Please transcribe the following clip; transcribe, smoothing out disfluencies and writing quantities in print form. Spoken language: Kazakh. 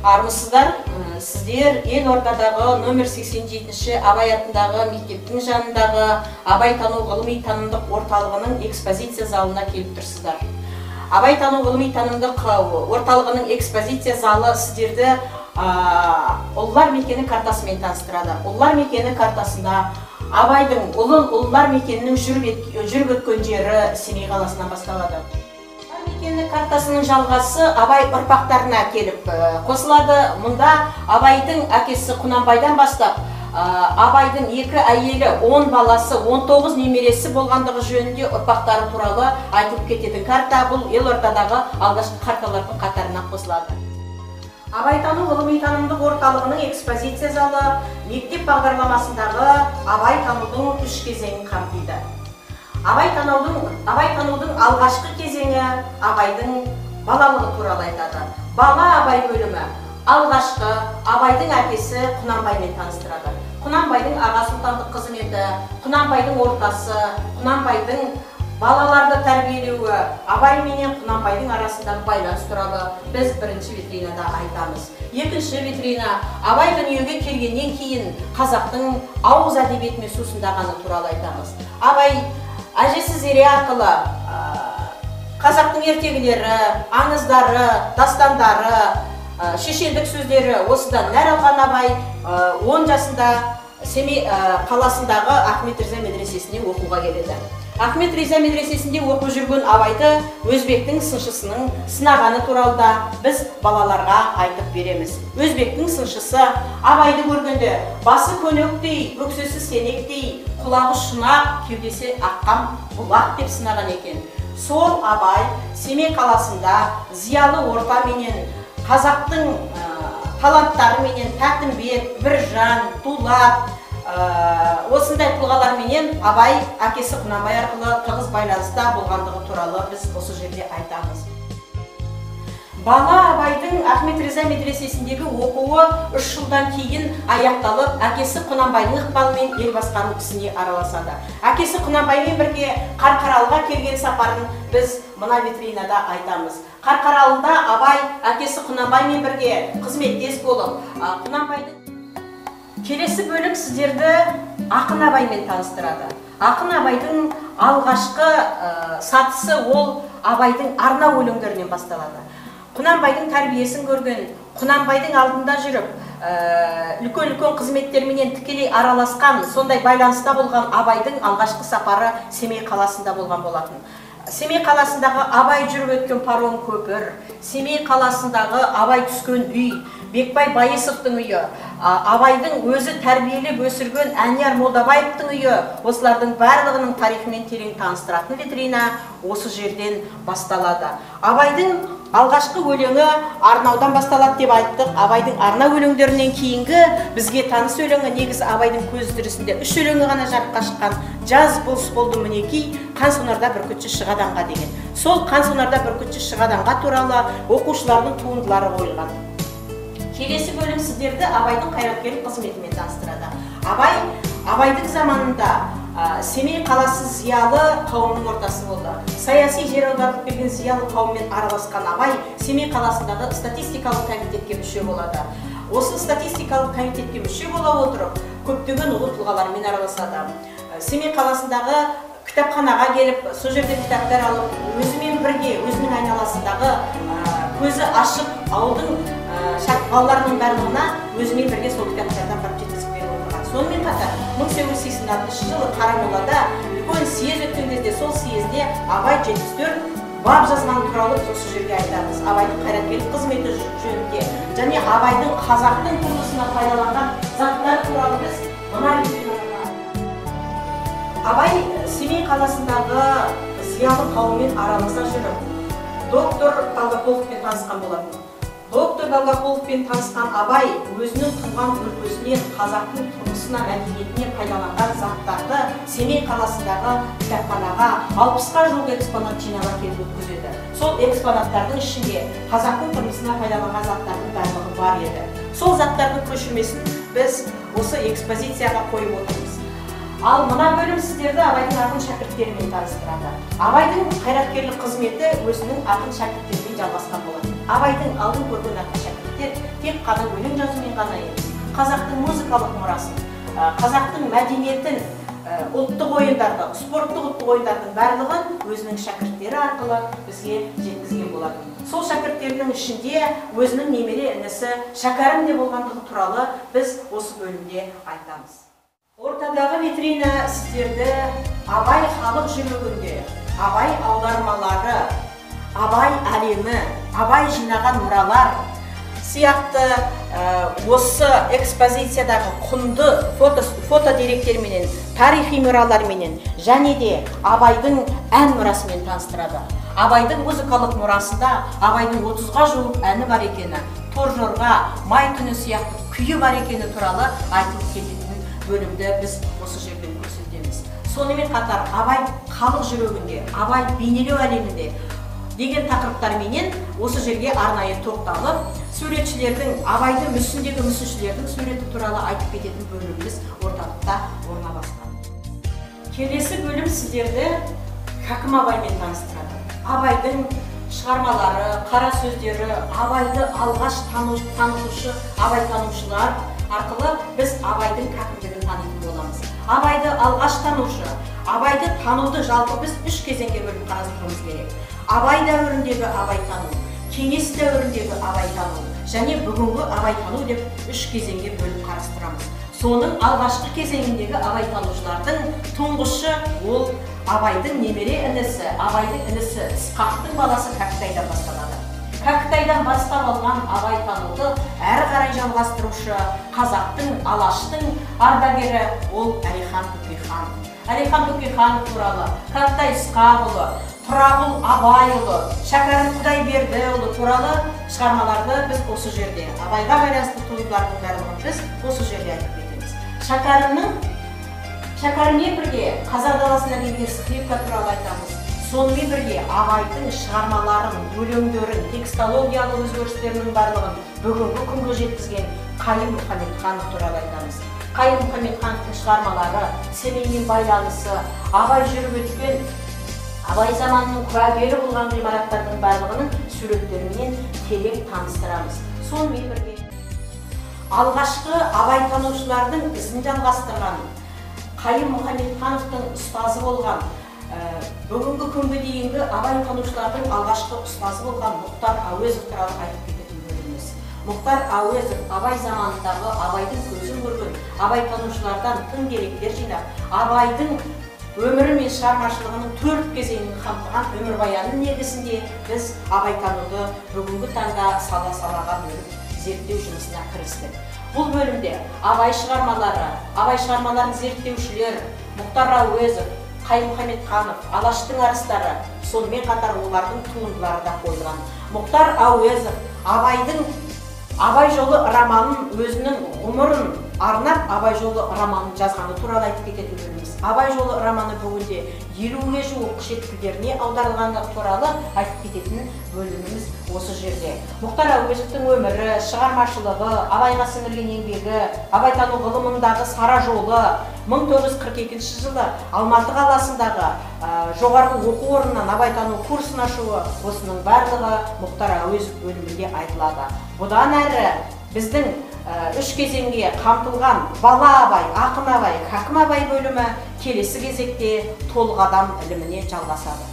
Армысыздар, сіздер елордадағы номер 87-ші Абай атындағы мектептің жанындағы Абайтану ғылыми танымдық орталығының экспозиция залына келіп тұрсыздар. Абайтану ғылыми танымдық орталығының экспозиция залы сіздерді Ұлылар мекені картасымен таныстырады. Ұлылар мекені картасында Абайдың ұлылар мекенінің жүріп өткен жері Семей қаласынан басталады. Мекені картасының жалғасы Абай ұрпақтарына келіп қосылады. Мұнда Абайдың әкесі Құнанбайдан бастап, Абайдың екі әйелі, 10 баласы, 19 немересі болғандығы жөнінде ұрпақтары туралы айтылып кететін карта. Бұл елордадағы алғашқы карталардың қатарына қосылады. Абайтану ғылыми танымдық орталығының экспозиция залы мектеп бағдарламасындағы Абайтанудың үш кезеңін қамтиды. Абайтанудың алғашқы кезеңі Абайдың балалығы туралы айтады. Бала Абай бөлімі алғашқы Абайдың әкесі Құнанбаймен таныстырады. Құнанбайдың аға сұлтандық қызметі, Құнанбайдың ортасы, Құнанбайдың балаларды тәрбиелеуі, Абай менен Құнанбайдың арасындағы байланыс туралы біз бірінші витринада айтамыз. Екінші витрина Абай дүниеге келгеннен кейін қазақтың ауыз әдебиетімен сусындағаны туралы айтамыз. Абай әжесі Зере арқылы қазақтың ертегілері, аңыздары, дастандары, шешендік сөздері осыдан нәр алған Абай 10 жасында Семей қаласындағы Ахмет Риза медресесіне оқуға келеді. Ахмет Риза медресесінде оқып жүрген Абайды өзбектің сыншысының сынағаны туралы да біз балаларға айтып береміз. Өзбектің сыншысы Абайды көргенде басы көнектей, өксесі сенектей, құлағы шұнақ, кеудесі аққан бұлақ деп сынаған екен. Сол Абай Семей қаласында зиялы орта менен қазақтың таланттары менен Тәтімбет, Біржан, Дулат, осындай тұлғаларменен Абай әкесі Құнанбай арқылы тығыз байланыста болғандығы туралы біз осы жерде айтамыз. Бала Абайдың Ахмет Риза медресесіндегі оқуы 3 жылдан кейін аяқталып, әкесі Құнанбайдың ықпалымен ел басқару ісіне араласады. Әкесі Құнанбаймен бірге Қарқаралыға келген сапарын біз мына витринада айтамыз. Қарқаралыда Абай әкесі Құнанбаймен бірге қызметтес болып, Құнанбайдың келесі бөлім сіздерді ақын Абаймен таныстырады. Ақын Абайдың алғашқы сатысы ол Абайдың арнау өлеңдерінен басталады. Құнанбайдың тәрбиесін көрген, Құнанбайдың алдында жүріп, үлкен-үлкен қызметтерменен тікелей араласқан, сондай байланыста болған Абайдың алғашқы сапары Семей қаласында болған болатын. Семей қаласындағы Абай жүріп өткен паром көпір, Семей қаласындағы Абай түскен үй, Бекбай Байысовтың үйі, Абайдың өзі тәрбиелеп өсірген Әнияр Молдабаевтың үйі, осылардың барлығының тарихымен терең таныстыратын витрина осы жерден басталады. Абайдың алғашқы өлеңі арнаудан басталады деп айттық. Абайдың арнау өлеңдерінен кейінгі бізге таныс өлеңі негізі Абайдың көз тірісінде 3 өлеңі ғана жарыққа шыққан. Жаз болыс болды мінекей, қан сонарда бүркітші шығаданға деген. Сол қан сонарда бүркітші шығаданға туралы оқушылардың туындылары қойылған. Келесі бөлім сіздерді Абайдың қайраткерлік қызметімен таныстырады. Абайдың заманында Семей қаласы зиялы қауымның ортасы болды. Саяси жер аударылып келген зиялы қауыммен араласқан Абай Семей қаласындағы статистикалық комитетке мүше болады. Осы статистикалық комитетке мүше бола отырып, көптеген ұлы тұлғалармен араласады. Семей қаласындағы кітапханаға келіп, сол жерде кітаптар алып, өзімен бірге, өзінің айналасындағы көзі ашық ауылдың балаларының барлығына өзімен бірге сол кітаптарды апарып жеткізіп беріп отырған. Сонымен қатар 1886 жылы Қарамолада үлкен съезд өткен кезде сол съезде Абай 74 бап жазғаны туралы біз осы жерге айтамыз. Абайдың қайраткерлік қызметі жөнінде және Абайдың қазақтың тұрмысына пайдаланған заттары туралы біз мына витринада. Абай Семей қаласындағы зиялы қауыммен араласа жүріп, доктор Долгополовпен танысқан болатын. Доктор Долгополовпен танысқан Абай өзінің туған өлкесінен қазақтың тұрмысына, мәдениетіне пайдаланған заттарды Семей қаласындағы кітапханаға 60-қа жуық экспонат жинап әкеліп өткізеді. Сол экспонаттардың ішінде қазақтың тұрмысына пайдаланған заттардың барлығы бар еді. Сол заттардың көшірмесін біз осы экспозицияға қойып отырмыз. Ал мына бөлім сіздерді Абайдың ақын шәкірттерімен таныстырады. Абайдың қайраткерлік қызметі өзінің ақын шәкірттерімен жалғасқан болатын. Абайдың алдын көрген ақын шәкірттері шәкірттер тек қана өлең жазумен ғана емес, қазақтың музыкалық мұрасын, қазақтың мәдениетін, ұлттық ойындарды, спорттық ұлттық ойындардың барлығын өзінің шәкірттері арқылы бізге жеткізген болатын. Сол шәкірттерінің ішінде өзінің немере інісі Шәкәрім де болғандығы туралы біз осы бөлімде айтамыз. Ортадағы витрина сіздерді Абай халық жүрегінде, Абай аудармалары, Абай әлемі, Абай жинаған мұралар сияқты осы экспозициядағы құнды фото деректерменен, тарихи мұраларменен және де Абайдың ән мұрасымен таныстырады. Абайдың музыкалық мұрасында Абайдың 30-ға жуық әні бар екені, Торжорға, Май түні сияқты күйі бар екені туралы айтылып кететін бөлімді біз осы жерден көрсетеміз. Сонымен қатар Абай халық жүрегінде, Абай бейнелеу әлемінде деген тақырыптарменен осы жерге арнайы тоқталып, суретшілердің, Абайды мүсіндегі мүсіншілердің суреті туралы айтып кететін бөліміміз орталықта орналасқан. Келесі бөлім сіздерді Хакім Абаймен таныстырады. Абайдың шығармалары, қара сөздері, Абайды алғаш танытушы абайтанушылар арқылы біз Абайдың хакімдігін танитын боламыз. Абайды алғаш танушы, Абайды тануды жалпы біз үш кезеңге бөліп қарастыруымыз керек. Абай дәуіріндегі абайтану, Кеңес дәуіріндегі абайтану және бүгінгі абайтану деп үш кезеңге бөліп қарастырамыз. Соның алғашқы кезеңіндегі абайтанушылардың тұңғышы ол Абайдың немере інісі, Абайдың інісі Ысқақтың баласы Кәкітайдан басталады. Кәкітайдан бастап алған абайтануды әрі қарай жалғастырушы қазақтың, алаштың ардагері ол Әлихан Бөкейханов. Әлихан Бөкейханов туралы, Кәкітай Ысқақұлы, Тұрағұл Абайұлы, Шәкәрім Құдайбердіұлы туралы шығармаларды біз осы жерде, Абайға байланысты туындылардың барлығын біз осы жерде айтып кетеміз. Шәкәріммен бірге қазақ даласына келген скрипка туралы айтамыз. Сонымен бірге Абайдың шығармаларын, өлеңдерін, текстологиялық өзгерістерінің барлығын бүгінгі күнге жеткізген Қайым Мұхамедханов туралы айтамыз. Қайым Мұхамедхановтың шығармалары, Семеймен байланысы, Абай жүріп өткен, Абай заманының куәгері болған ғимараттардың барлығының суреттерімен терең таныстырамыз. Сонымен бірге алғашқы абайтанушылардың ізін жалғастырған, Қайым Мұхамедхановтың ұстазы болған, бүгінгі күнге дейінгі абайтанушылардың алғашқы ұстазы болған Мұхтар Әуезов туралы айтып кететін бөліміміз. Мұхтар Әуезов Абай заманындағы Абайдың көзін көрген абайтанушылардан тың деректер жинап, Абайдың өмірі мен шығармашылығының төрт кезеңін қамтыған өмірбаянының негізінде біз абайтануды бүгінгі таңда сала-салаға бөліп зерттеу жұмысына кірістік. Бұл бөлімде Абай шығармалары, Абай шығармаларын зерттеушілер Мұхтар Әуезов, Қайым Мұхамедханов, Алаштың арыстары, сонымен қатар олардың туындылары да қойылған. Мұхтар Әуезов Абайдың Абай жолы романын өзінің ғұмырын арнап Абай жолы романын жазғаны туралы айтып кететін бөліміміз. Абай жолы романы бүгінде 50-ге жуық шет тілдеріне аударылғаны туралы айтып кететін бөліміміз осы жерде. Мұхтар Әуезовтің өмірі, шығармашылығы, Абайға сіңірген еңбегі, абайтану ғылымындағы сара жолы 1942 жылы Алматы қаласындағы жоғарғы оқу орнынан абайтану курсын ашуы, осының барлығы Мұхтар Әуезов бөлімінде айтылады. Бұдан әрі біздің үш кезеңге қамтылған бала Абай, ақын Абай, хакім Абай бөлімі келесі кезекте толық адам іліміне жалғасады.